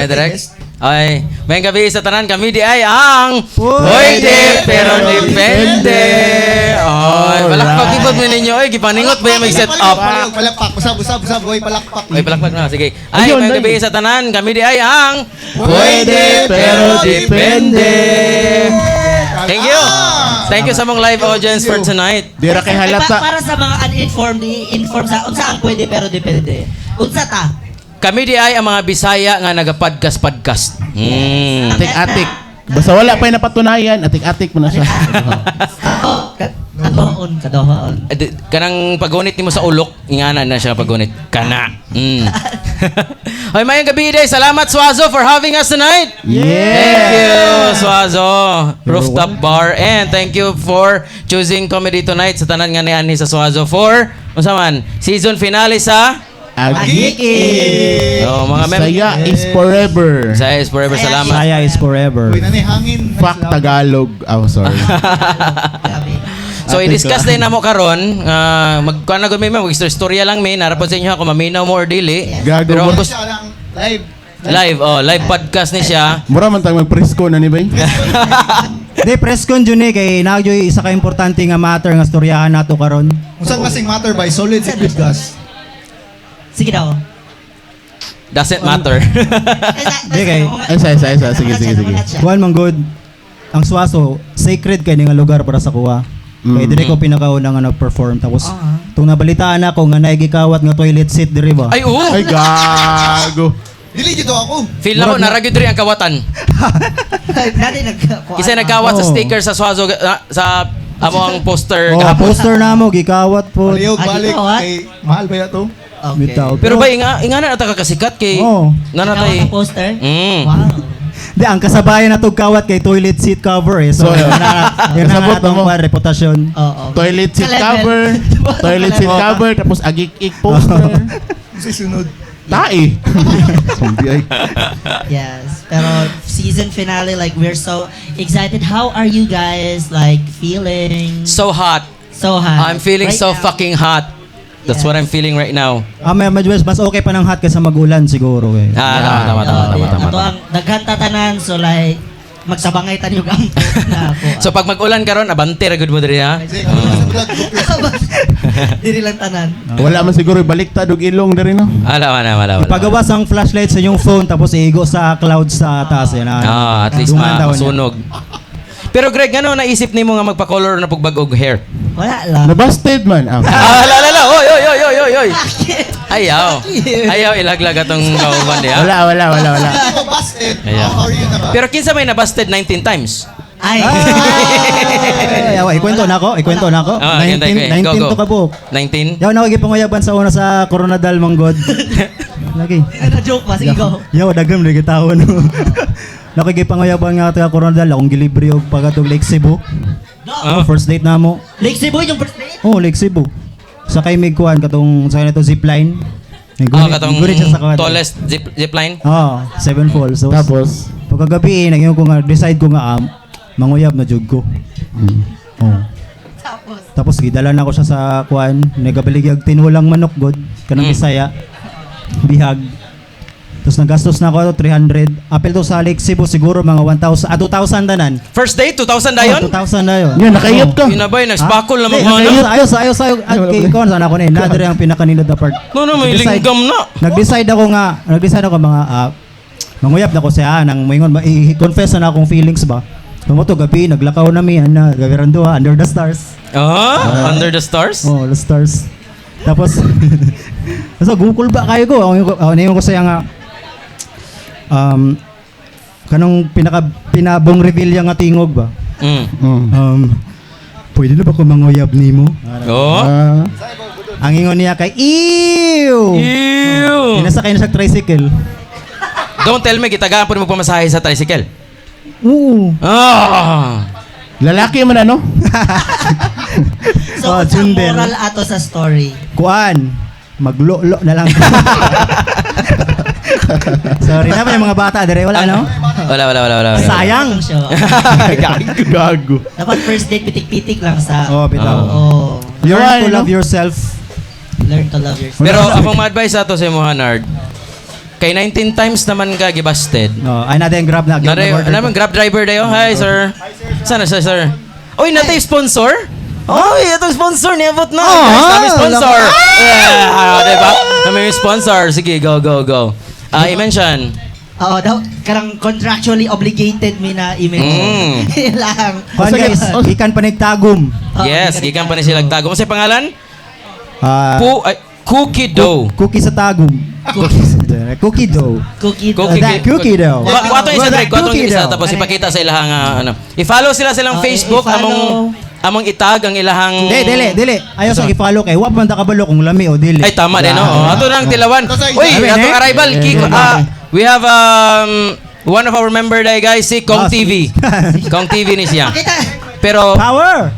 Ay, direct. Ay, maayong gabii sa tanan, kami diay ang Pwede Pero Depende. Ay, palakpak ipod mo ninyo. Ay, gipaningot ba yung may set up? Palakpak, palakpak. Usab, usab, usab. Hoy, palakpak. Ay, palakpak na. Sige. Ay, Ayun, maayong ayun. gabii sa tanan, kami diay ang Pwede Pero Depende. Thank you. Thank you sa among live audience for tonight. Di ra kay Ay, halata. para sa mga uninformed, i-inform sa unsa ang Pwede Pero Depende. Unsa ta? Kami diay ang mga Bisaya nga naga-podcast-podcast. Atik-atik. Basta wala pa yung napatunayan, atik-atik mo na siya. Kadoon, kadoon. Eh, kanang pagunit nimo sa ulok, ingana na siya pagunit. Kana. Hoy, maayong gabii diay. Salamat, Swazo, for having us tonight. Thank you, Swazo Rooftop Bar. And thank you for choosing comedy tonight sa tanan nga nianhi sa Swazo for unsa man season finale sa Agi. Oh, mga mem. Saya is forever. Saya is forever. Salamat. Saya is forever. Uy, nanay, hangin. Fuck Tagalog. Oh, sorry. Grabe. So i-discuss din namo karon nga magkuan na gud mi, ma'am, mag-istorya lang mi nara pod sa inyo ako maminaw mo or dili. Gago Pero mo. ang gusto Siya lang, live. live, oh, live podcast ni siya. Mura man tang magpresko na ni bay. Di, press con jud ni kay nagyoy isa ka importante nga matter nga storyahan nato karon. Usang kasing matter by solid liquid gas. Sige daw. Doesn't matter. Di kay Ay, isa, isa, isa. Sige, sige, sige. Kuan man good. Ang Swazo sacred kay ni nga lugar para sa kuha. Kay diri ko pinakauna nga nag-perform, tapos tung nabalitaan ako nga naigikawat nga toilet seat diri ba. Ay, oo. Ay, gago. Dili dito ako. Feel na ko nara gyud diri ang kawatan. Dati nag Kasi nagkawat sa Oo. sticker sa Swazo, ah, sa amo ang poster Oh, gahapon. poster na mo gikawat po. Palihog, Ah, balik. dito, ah. Kay, mahal ba yato? Okay. Bitaw. Pero ba inga na ata ka kasikat kay Oo. nanatay. Nagkawat ang poster? Mm. Wow. Di, ang kasabayan na kawat kay toilet seat cover eh. So, So, yun na, yun na kasabot nga atong na mo. kuwan, reputasyon. Oo. Toilet seat Sa level. cover. Toilet seat cover. Tapos agik-ik poster. Kasi sunod. Tae. Zombie ay. Yes. Pero season finale, like we're so excited. How are you guys like feeling? So hot. So hot. I'm feeling right so now. fucking hot. That's what I'm feeling right now. Ah, may, mas okay pa ng hot kaysa magulan siguro eh. Ah, tama, tama, tama, tama, tama. Ato ang daghan tatanan, so like magsabangay tan yung ampo na ako. So pag mag-ulan karon, abante ra gud mo diri ha. Kasi, sa vlog, Diri lang tanan. Wala man siguro baliktad og ilong diri no. Wala, wala, wala, wala. Ipagawas ang flashlight sa inyong phone tapos iigo sa cloud sa taas. Yan, Ah, at least Dungan daw niya. masunog. Pero Greg, ano naisip nimo nga magpa-color na pugbag og hair? Wala lang. Nabusted man. Ah. Ah, la la la. Oy, oy, oy, oy, oy, oy. Ayaw. Ayaw ilaglag atong kauban diha. Wala, wala, wala, wala. Hindi ko busted. Ayan. How are you na ba? Pero kinsa may nabusted 19 times? Ay. Ay, awa, ikwento na ako, ikwento na ako. Ah, 19, ganda, 19 go, go. to kabuok. 19? Yaw na ako gipanguyaban sa una sa Coronadal, manggod. Lagi. Na joke pa, sige go. Yaw, daghan lagi tao no. Nakikipanguyaban nga taga Coronadal, akong gilibre og pagatog Lake Cebu. Oh. First date na mo. Lake Cebu yung first date? Oh, Lake Cebu. Sa kay mig kuan katong sa kanito zipline. Ah, katong Ngunit siya sa kuan. tallest zip line. Oh, Seven Falls. So, Tapos, pagkagabi eh, nag ko nga decide ko nga manguyab na jud ko. Oh. Tapos. Tapos gidala na ko siya sa kuan, nagabaligyag tinulang manok god kanang Bisaya. Bihag. Tapos nagastos na ako 300. Apil to sa Lake Cebu siguro mga 1,000, ah, 2,000 tanan. First date 2,000 dayon? Oh, 2,000 na yun. Yun, nakaiyot ka. Yun na ba, nagspakol na Hindi, mga ano? ayos, ayos, ayos. At kay ikaw, sana ako na eh. Nadere ang pinakanindot na part. No, no, may Nag-decide- linggam na. Nag-decide ako nga, nag-decide ako mga, manguyab na ko siya, nang moingon, i-confess na akong feelings ba. Tumuto gabi, naglakaw na mi, ana, gabi randuha, under the stars. Ah, under the stars? Oh, the stars. Tapos, so gukol ba kayo ko? Ako, ako ko siya nga, kanong pinaka, pinabong reveal nga tingog ba? Pwede na ba ko manguyab nimo? Oh. Ah. Ang ingon niya kay, ew! Ew. Pinasakay na siya tricycle. Don't tell me gitagaan po mo pamasahe sa tricycle. Oo. Ah. Lalaki man ano? So, Oh, unsa ang Jundel. moral ato sa story? Kuan, maglolo na lang. Sorry na pa yung mga bata dire wala no? Wala, wala, wala, wala, wala. Sayang. Ang show. Gago. Dapat first date, pitik-pitik lang sa. Oh, bitaw. Oh. Learn to Ano? love yourself. Learn to love yourself. Pero akong ma-advise ato sa imo, Nard. Kay 19 times naman ka gibasted. No, ay natin Grab na. Nare, order naman ko. Grab driver dayo. Hi, sir. Sana siya, sir? Oy, natay sponsor? Oy, ito sponsor niabot na. Ah, Guys, dami sponsor. Yeah, diba? Dami may sponsor. Sige, go, go, go. Ah, i-mention. Oo, daw, karang contractually obligated mi na i-mention. Lang. Kuan guys, gikan pa nagtagom. Oo, Yes, gikan pa ni sila tagum. Ano pangalan? Ah, Pu ay, Cookie Dough. cookie sa tagum. Cookie dough. Cookie. Cookie, That cookie dough. Wa atong isa Well, that break, wa atong cookie isa dough. tapos ipakita sa ilahang ano. I-follow sila silang Oh, Facebook i-follow. among among itag ang ilahang Dili, dili, dili. Ayaw sa i-follow kay wa pa man ta kabalo kung lami o dili. Ay, tama din, no? Oh, ato nang tilawan. Uy, Amen, atong eh? arrival, Kiko. We have one of our member day, guys, si Kong Ah, TV. Kong TV ni siya. Pakita, Pero, Power.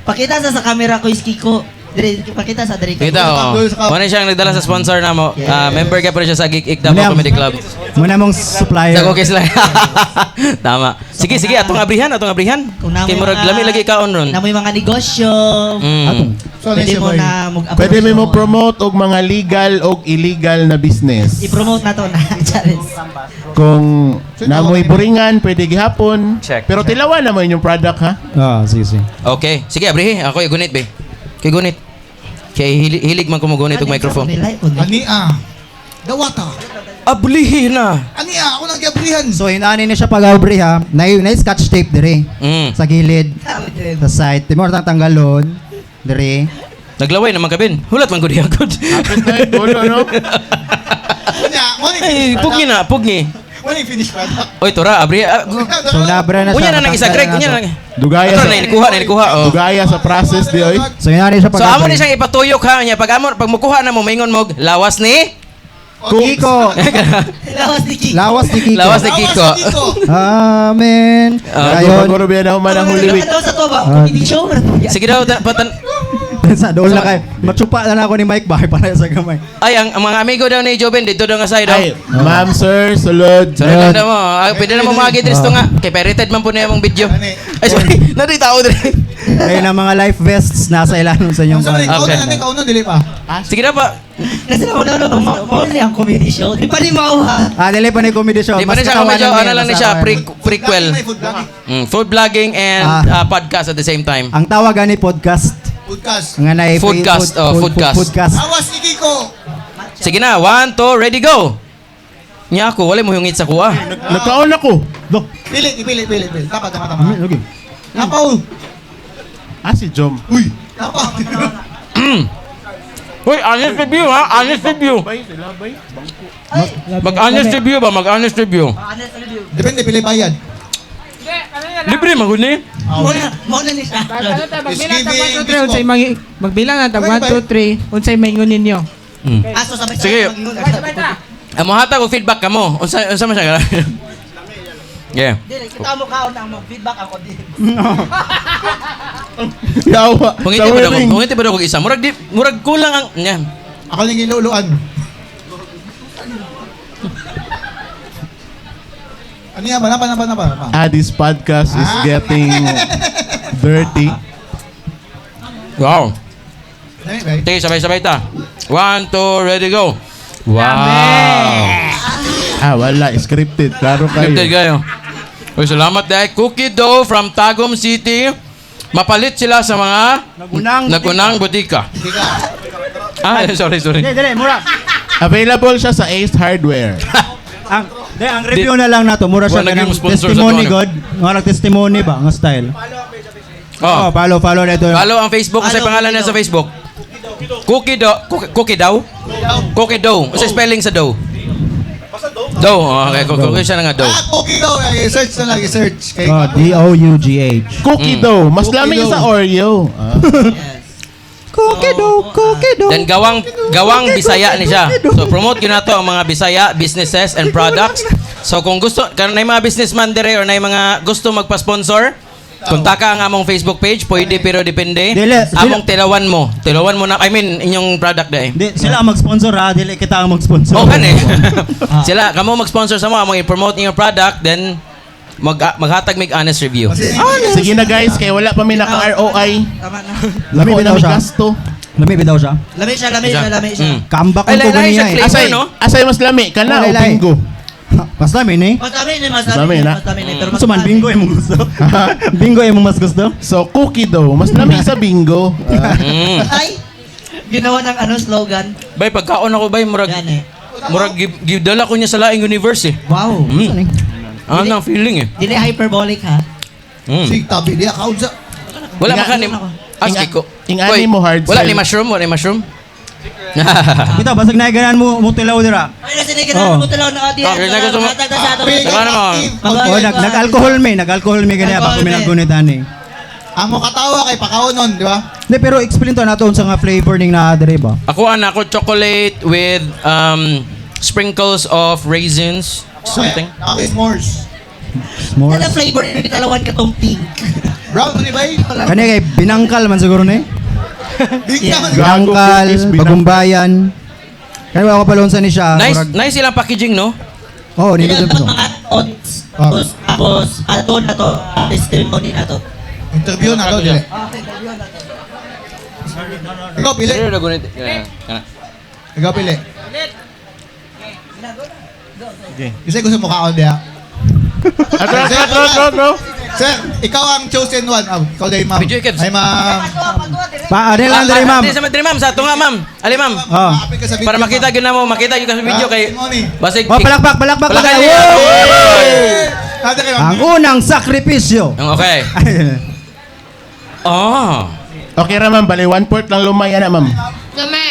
Pakita sa camera ko is Kiko. Dire, pakita sa dire. Kita, oh. Muna siyang nagdala sa sponsor na mo. Yes. Ah, member ka pa rin siya sa Geek Ik Davao Muna- Comedy Club. Muna mong supplier. Sa cookies lang. Tama. Sige, sige, atong abrihan, atong abrihan. Kung namoy Kay murag mga- lami lagi kaon ron. Namoy mga negosyo. So, ano Pwede siya, mo boy? na mag-approach Pwede mi mo mo. promote og mga legal og illegal na business. I-promote na to na. Charis. Kung namoy buringan, pwede gihapon. Check. Pero tilawan naman yung product ha. Ah, sige, sige. Okay. Sige, abrihi. Ako gunit, be. Kay gunit. Kay hilig, hilig man ko mo gunit og microphone. Ani ah. Dawata. Ablihi na. Ani ah, ako nang giabrihan. So inani ni siya pag-abri ha. Na na scotch tape dire. Sa gilid, sa side. Timor tang tanggalon dire. Naglaway naman kabin. Hulat man gud gud. Kapit na yung ulo, no? Unya, mo ni Ay, finish pugni product. na, pugni. Mo ni finish product. Oy, tura, abri. Ah, So nabra na siya. Unya na nang isa, matanggal Greg. na Unya to. na nang. Dugaya Ito sa, na kuha na kuha. Oh. dugaya sa process di oy. So inani siya So pag-abri. amo ni siyang ipatuyok ha niya pag amo pag mukuha na mo maingon mo lawas ni Kiko. Lawas ni Kiko. Lawas ni Kiko. Lawas ni Kiko. Kiko. Amen. Ah, Ayun. Paguro biya na human ang Holy Week. Ano sa to ba? Comedy show? Sige daw patan Sa dool na kay. Matsupa na lang ako ni Mike bahay para sa gamay. Ay ang mga amigo daw ni Joven dito daw nga side daw. Ay, ma'am, sir, sulod. Sorry lang daw mo. Ah, pwede na mo mga to nga. Kay pirated man po na yung video. Ani. Ay sorry, nadi tao dire. Ayun ang mga life vests nasa ilalim sa inyong Sorry, bahay. kauna Okay. na ni kauna dili pa. Sige daw pa. Nasa na una no, mao ni ang comedy show. Di pa ni mao ha. Ah, dili pa ni comedy show. Di pa Mas ni siya comedy show, katawanan ano niya, lang ni mas siya, katawanan. prequel. May food vlogging. Food vlogging and podcast at the same time. Ang tawag ani podcast. Podcast. Nga na Foodcast, oh, foodcast. Foodcast. Awas ni Kiko. Sige na, one, two, ready, go! Nya ako, wala mo hungit sa kuha. Nagkaon ako. Look. Pili, pili, pili, pili. Tama, tama, tama. Okay. Napaw. Ah, si Jom. Uy, napaw. Uy, honest review ha, honest review. Mag-honest review ba? Mag-honest review. Depende pili bayad. Libre, maguni. Mao na ni siya. Ano ta, magbilang tag It's 1, 2, 3, unsay mangi magbilang na tag 1, 2, 3, unsay maingon ninyo. Aso sa Sige. Amo hatag og feedback kamo. Unsa unsa man siya? Yeah. Dili kita mo kaon ang mag-feedback ako di. Yawa. Pungiti Sa ba daw? wedding. Pungiti ba daw kog isa? Murag di, murag kulang ang nya. Ako ning giluluan. Ano yan? Napa, napa, napa, napa. Ah, this podcast is getting dirty. Wow. Dami, bay. Sige, sabay-sabay ta. One, two, ready, go. Wow. Ah, wala. Scripted. Klaro kayo. Scripted kayo. Uy, salamat dahil Cookie Dough from Tagum City. Mapalit sila sa mga Nagunang nagunang butika. Kika. Ah, sorry, sorry. Dili, dili, mura. Available siya sa Ace Hardware. Ang de, ang review na lang nato, mura siya Wala naging kanang sponsor sa testimony to, ano? god. Nga lang testimony ba nga style. Oh. Oh, follow follow na ito. Follow ang Facebook. Kasi Follow, pangalan niya sa Facebook. Cookie Dough. Cookie Dough? Cookie Dough. What's the spelling sa dough? Dough. Oh, okay, cookie siya na nga dough. Ah, cookie daw. Ay, search na lang, i-search. Kay Oh, D O U G H. Cookie dough. Mas lami Cookie sa dough. Oreo. Ah. Cookie dough, cookie dough. Then gawang gawang Bisaya ni siya. So promote gyud nato ang mga Bisaya businesses and products. So kung gusto kan nay mga businessman dire or nay mga gusto magpa-sponsor, kontaka ang among Facebook page, pwede pero depende. Dili, Among tilawan mo. Tilawan mo na, I mean inyong product dai. Di, sila ang mag-sponsor ha, dili kita ang mag-sponsor. Oh, kan eh. Sila kamo mag-sponsor sa mo, among i-promote inyong product then maghatag mig honest review. Sige na guys, kaya wala pa may naka-ROI. Tama na. Lami Lako na daw may siya. gasto. Lami bitaw siya. Lami siya, lami siya, lami siya. Comeback Ay, ko lahi- lahi ganiya siya eh. flavor, Asay, no? asay mas lami kana o Lahi- lahi. bingo? Mas lami ni. Mas lami ni, mas Mas lami lami ni, na. mas lami ni. Pero mas So man lami. bingo imong gusto. Bingo imong mas gusto. So cookie daw, mas lami sa bingo. Ah. Ay! Ginawa ng ano slogan. Bay, pagkaon ako, bay, murag, Yan eh. murag, gidala ko niya sa laing universe eh. Wow. Ano ang feeling eh. Dili hyperbolic ha. Sig tabi diya kaon sa. Wala Inga- maka ni... Ask ko. Ingani Koy, mo hard Wala sell. ni mushroom, wala ni mushroom. Bitaw basag na ganan mo mo tilaw dira. Ay, nasa ni ganun Oh. mo talaw na audience. Okay, gusto mo- Matag na sa ato. Big Tama naman. active. Oh, nag-alcohol me, nag-alcohol me ganiya Alcohol bago mi me. naggunit ani. Ang mo katawa kay pakaonon, di ba? Hindi, pero explain to nato unsa nga flavor ning naa diri ba? Ako ana ako chocolate with sprinkles of raisins something. Okay, s'mores. S'mores. Ano flavor ni talawan ka tong pink. Brown ni bay? Kani kay binangkal man siguro ni. Big Yeah. naman. Gago, Binangkal, cookies, binangkal. Bagumbayan. Kani wa ko palonsa ni siya. Nice Murag- nice silang packaging, no? Oh, nindot Ito to. mga odds. Tapos, tapos, ato na to. Testimony na to. Interview na to, dili. Ikaw pili. Ikaw pili. Okay. Kasi gusto mo kaon diya. Atro, atro, atro, atro, atro. Sir, ikaw ang chosen one. Ah, ikaw dahil ma'am. Video, Kevs. Ay ma'am. Pa, ano lang diri, ma'am. Diri sa diri, ma'am, sa ato nga, ma'am. Ali, ma'am. Oh. Maapil ka sa video, Para makita ma'am. gyud na mo, makita gyud ka sa video Ah, kay testimony. Basig. Oh, palakpak, palakpak. Palakpak. Woo! Ate kay ma'am. Ang unang sakripisyo. Okay. Oh. Okay ra ma'am, bali one fourth lang lumay ana ma'am. Lami.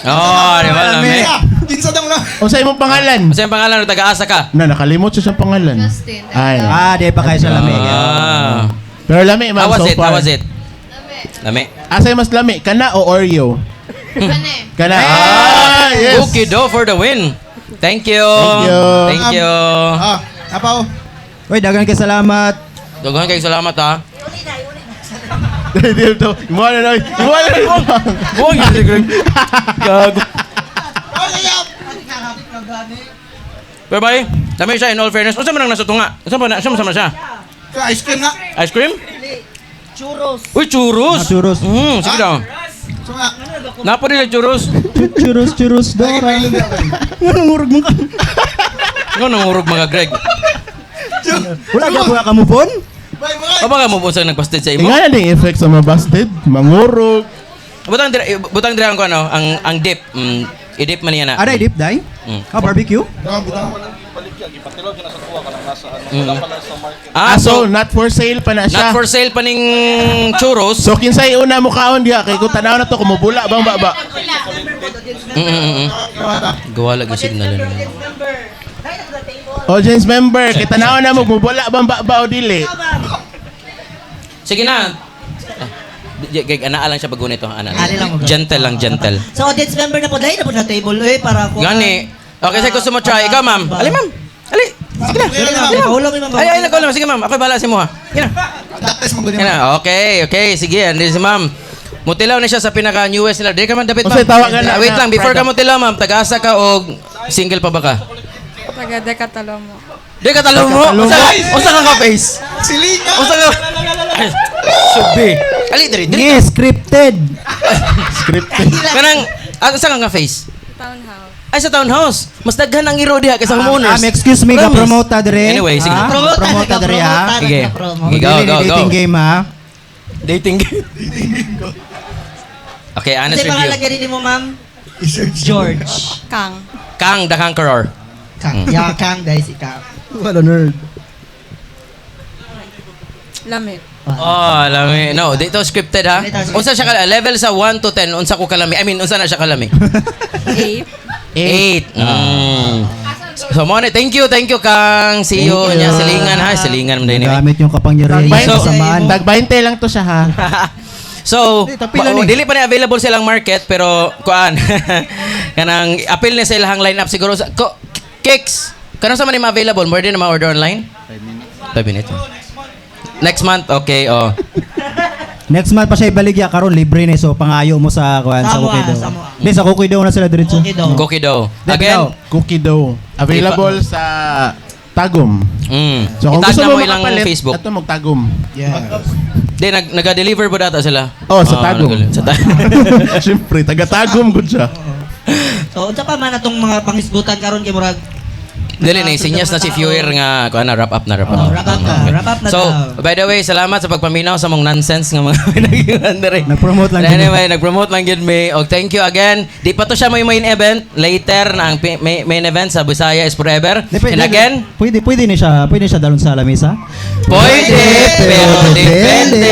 Oh, di ba lami? Ah, Kinsa daw na. Unsa imong pangalan? Unsa yung pangalan taga-asa ka? Na nakalimot siya siyang pangalan. Justin. Ay. Ah, di pa kayo sa lami. Ah. Pero lami ma'am How was so it? far. How was it? Lami. Lami. Asay mas lami, kana o Oreo? Kane. Kana. Ah, yes. Okay do for the win. Thank you. Thank you. Thank you. Ah, apaw. Uy, daghan kay salamat. Daghan kay salamat ha. Dito. Imuha na na. Imuha na na. Buong yun, Greg. Gago. Pero bye. Dami siya in all fairness. Unsa man ang nasa tunga? Unsa pa na? Unsa man siya? Sa ice cream nga. Ice cream? Churros. Uy, churros. Ah, churros. Sige daw. So nga. Napo nila churros. Churros, churros, Ay, Dora. may lubi. Nganong ngurog mo ka? Nga nangurog mga Greg. Wala ka po ka move on? Bye, bye. O baka mo sa nagbasted sa imo? Ingana ding effect sa mga busted, mangurog. Butang dira ang ano, ang dip. I-dip man niya na. Aray, deep dive? Ah, barbecue? Butang, butang. Ah, Ah, so so not for sale pa na siya. not for sale pa ning churros. So kinsay una mo kaon diha kay kung tanaw na to kumubula bang baba. Gawa lagi signal na. Audience member, kay tanaw na mo mubula bang baba o dili. Sige na. Ah, Greg, ana lang siya pag gunito. Ana Ali lang mo, bro. Gentle lang, gentle. So audience member na po, dahil na po na table eh para ko. Gani. Okay, sa gusto mo try. Ikaw, ma'am. Ali, ma'am. Ali. Sige na. Sige na, ma'am. Paulong, ma'am. Ay, ay, nagkaulong. Sige, ma'am. Ako bahala si mo, ha. Sige na. Daktes mo Sige ganyan. na. Okay, okay. Sige, andin si ma'am. Mutilaw na siya sa pinaka-newest nila. Di ka man dapat, ma'am. Unsay tawag na- Ah, wait lang, before ka product? mutilaw, ma'am, taga-asa ka o single pa ba ka? Taga Decathlon mo. Di ka talo mo. Decathlon. Unsa ka ka face? Silinga! Unsa ka? Ay, Subi. Ali, diri, diri. Yes, scripted. Scripted. Kanang, ah, unsa ka nga face? Townhouse. Ay, sa townhouse. Mas daghan ang iro diha kaysa homeowners. Excuse me, Promise. ka-promote ta dire. Anyway, sige. Ah, Promote Promote ta dire, ha? Sige. Nagka-promo. Sige, go, Dili ni go, go. dating game, ha? Dating game. Okay, honest Kasi pangalan review. ganun mo, ma'am? I-search. George. Kang. Kang the Conqueror. Kang. Yeah, Kang dahil si Kang. What a nerd. Lami. Oh, lami. No, dito scripted ha. Unsa siya ka level sa 1 to 10, unsa ko kalami? I mean, unsa na siya kalami? 8. 8. So mo thank you Kang. See you Thank you. nya silingan ha, silingan man din. Gamit yung kapangyarihan Tag sa kasamaan. Tag 20 lang to siya ha. So, Di, tapila ni. dili pa ni available sa ilang market pero kuan kanang appeal ni sa ilang lineup siguro sa ko, cakes. Kanang sa man ni available, more din na ma-order online? 5 minutes. 5 minutes. Next month, okay, oh. Next month pa siya ibaligya karon libre ni so pangayo mo sa kuan sa Samoa, Cookie Dough. Samoa. Di sa Cookie Dough na sila diretso. Okay daw. Cookie dough. Di, Again, bitaw. Cookie dough. Available sa Tagum. So kung Itag gusto na mo mo ilang makapalit, Facebook. ato magtagum. Yes. Di, nag-deliver ba data sila? Oh, sa Ah, Tagum. Sa Tagum. Siyempre, taga-Tagum gud siya. So unsa pa man atong mga pangisgutan karon kay murag Dili na sinyas na si Viewer nga kuan na wrap up na wrap up. Oh, wrap up na, wrap up na So, daw. by the way, salamat sa pagpaminaw sa mong nonsense nga mga pinagilan diri. Nag-promote lang gid. Anyway, nag-promote lang gid mi. Og thank you again. Di pa to siya may main event. Later na ang main event sa Bisaya is Forever. Di, pwede- And again, pwede ni siya, pwede siya dalon sa lamesa. Pwede, pero depende.